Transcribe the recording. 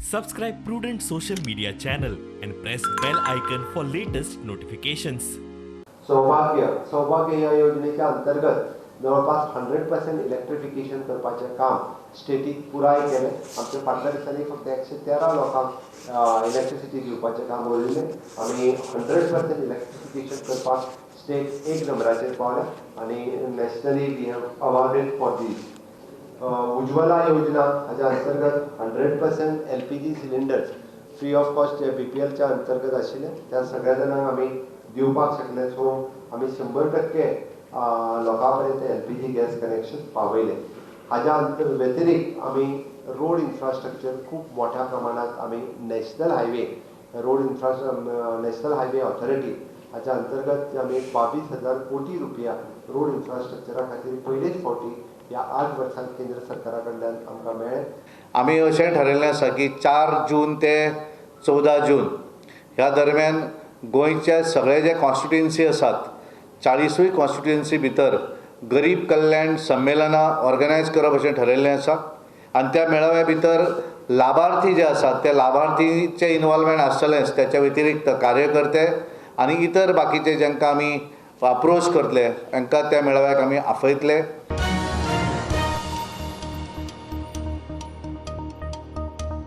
Subscribe Prudent social media channel and press bell icon for latest notifications. सौभाग्य सौभाग्य ह्या योजनेच्या अंतर्गत जवळपास 100% इलेक्ट्रिफिकेशन करपाचें काम स्टेटीक पुराय केलें. आमच्या फाटल्या दिसांनी फक्त 113 लोकांक इलेक्ट्रिसिटी दिवपाचें काम उरिल्लें. आमी 100% इलेक्ट्रिफिकेशन करपाक स्टेट 1 नंबराचेर पावल्या आनी nationally we have awarded for these. Ujjwala योजना हाज्या अंतर्गत 100% LPG cylinders free of cost J BPLच्या अंतर्गत आशिल्ले त्या सगळ्या जाणांक आमी दिवपाक शकले. सो आमी 100% लोकां पर्यंत LPG gas connection पावयलें. हाज्या व्यतिरिक्त आमी रोड इन्फ्रास्ट्रक्चर खूब मोठ्या प्रमाणात आमी national highway road national highway authority हाज्या अंतर्गत आमी 22,000 कोटी रुपया रोड इन्फ्रास्ट्रक्चरा खातीर पयलेच फावटी ह्या 8 वर्सांत केंद्र सरकारा कडल्यान आमकां मेळ्ळें. आमी अशें ठरयल्लें आसा की 4 जून ते 14 जून ह्या दरम्यान गोंयच्या सगळे जे कॉन्स्टिट्युएन्सी आसात 40 कॉन्स्टिट्युएन्सी भितर गरीब कल्याण संमेलनां ऑर्गनायज करप अशें ठरयल्लें आसा आनी त्या मेळाव्या भितर लाभार्थी जे आसात त्या लाभार्थीचें इनवॉल्वमेंट आसतलेंच, त्याच्या व्यतिरिक्त कार्यकर्ते आनी इतर बाकीचे जांकां आमी अप्रोच करतले तांकां त्या मेळाव्याक आमी आपयतले.